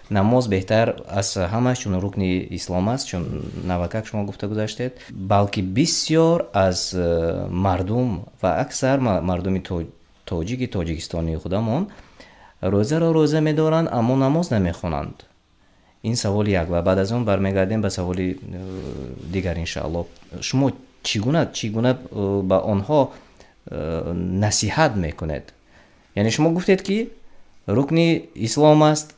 Намоз беҳтар аз ҳама, чун рукни ислом аст, чун навакак шумо гуфта гузаштед, балки бисёр аз мардум ва аксар мардуми тоҷики тоҷикистонии худамон рӯзаро рӯза медоранд, аммо намоз намехонанд. Ин саволи як, ва баъд аз он бармегардем ба саволи дигар, иншааллоҳ. Шумо чӣ гуна ба онҳо насиҳат мекунед? Яъне шумо гуфтед, ки рукни ислом аст,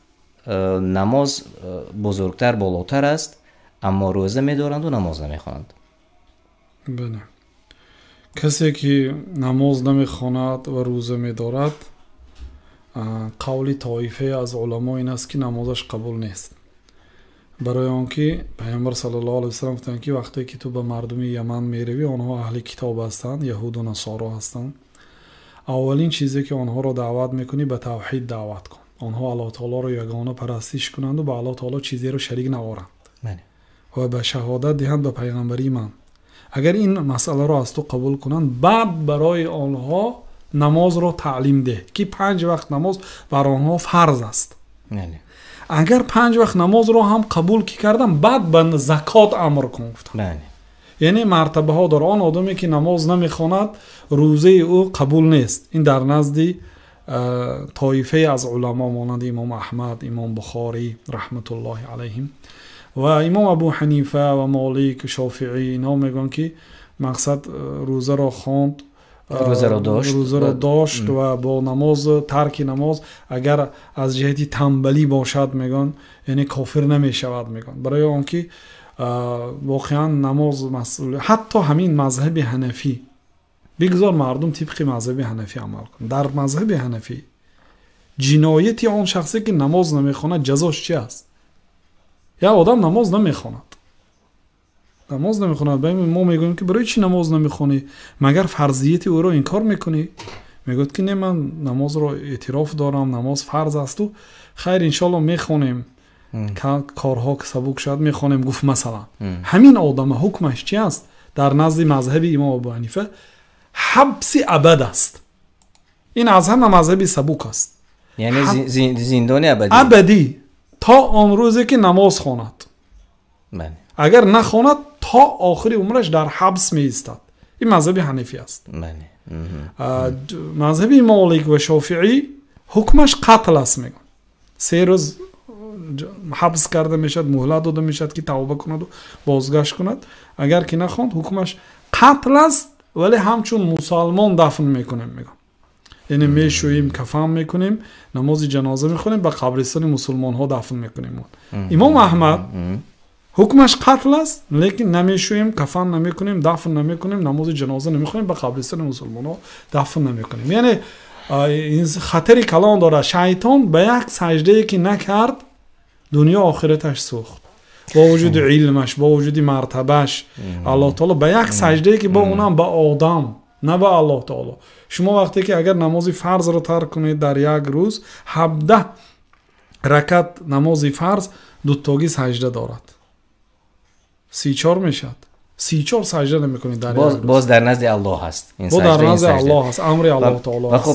намоз бузургтар, болотар аст, аммо рӯза медоранду намоз намехонанд. Бале, касе ки намоз намехонад ва рӯза медорад, қавли тоифае аз уламо ин аст, ки намозаш қабул нест, барои он ки Пайғамбар саллаллоҳу алайҳи васаллам гуфтанд, ки вақте ки ту ба мардуми Яман меравӣ, онҳо аҳли китоб ҳастанд, яҳуду насоро ҳастанд, аввалин чизе ки онҳоро даъват мекунӣ, ба тавҳид даъват кун, онҳо Аллоҳ таолоро ягона парастиш кунанду ба Аллоҳ таоло чизеро шарик наоранд ва ба шаҳодат диҳанд ба пайғамбарии ман. Агар ин масъаларо аз ту қабул кунанд, баъд барои онҳо намозро таълим деҳ, ки панҷ вақт намоз бар онҳо фарз аст. Агар панҷ вақт намозро ҳам қабул ки кардам, баъд ба закот амр кун, гуфтам. Яъне мартабаҳо дор. Он одаме ки намоз намехонад, рӯзаи ӯ қабул нест. Ин дар назди тоифае аз уламо, монанди имом Аҳмад, имом Бухорӣ раҳматуллоҳи алайҳим ва имом Абу Ҳанифа ва Молик, Шофиӣ, инҳо мегӯянд, ки мақсад рӯзаро хонд, рӯзаро дошт, рӯзаро дошт ва бо намоз, тарки намоз агар аз ҷиҳати тамбалӣ бошад, мегӯянд, яъне кофир намешавад, мегӯянд, барои он ки воқеан намоз масъул. Ҳатто ҳамин мазҳаби ҳанафӣ, бигзор мардум тибқи мазҳаби ҳанафӣ амал кунанд, дар мазҳаби ҳанафӣ ҷинояти он шахсе ки намоз намехонад, ҷазош чи аст? Як одам намоз намехонад, намоз намехонад. Мо мегӯем, ки барои чӣ намоз намехонӣ? Магар фарзияти ӯро инкор мекунӣ? Мегӯяд, ки не, ман намозро эътироф дорам, намоз фарз асту хайр, иншоалло мехонем, корҳо сабук шавад, мехонем, гуфт масалан. Ҳамин одама ҳукмаш чи аст дар назди мазҳаби имом Абу Ҳанифа? Ҳабси абад аст. Ин аз ҳама мазҳаби сабук аст. Яъне зиндони абадӣ. Абадӣ, то он рӯзе ки намоз хонад. Агар нахонад, то охири умраш дар ҳабс меистад. Ин мазҳаби ҳанифӣ аст. Мазҳаби Молик ва Шофиӣ ҳукмаш қатл аст, мегӯянд. 3 рӯз ҳабс карда мешавад, муҳлат дода мешавад, ки тавба кунаду бозгашт кунад. Агар ки нахонд, ҳукмаш қатл аст, вале ҳамчун мусалмон дафн мекунем, мегӯям, яъне мешӯем, кафан мекунем, намози ҷаноза мехонем, ба қабристони мусулмонҳо дафн мекунем. Имом Аҳмад ҳукмаш қатл аст, лекин намешӯем, кафан намекунем, дафн намекунем, намози ҷаноза намехонем, ба қабристони мусулмонҳо дафн намекунем. Яъне хатари калон дорад. Шайтон ба як саҷдае ки накард, дунё охираташ сӯхт, бо вуҷуди илмаш, бо вуҷуди мартабаш. Аллоҳ таоло ба як саҷдае ки бо унам ба одам, на ба Аллоҳ таоло. Шумо вақте ки агар намози фарзро тарк кунед дар як рӯз, 17 ракат намози фарз дутогӣ саҷда дорад, 34 мешавад. 34 саҷда намекунед дар Боз дар назди Аллоҳ ҳаст. Дар назди Аллоҳ ҳаст, амри Аллоҳ таоло.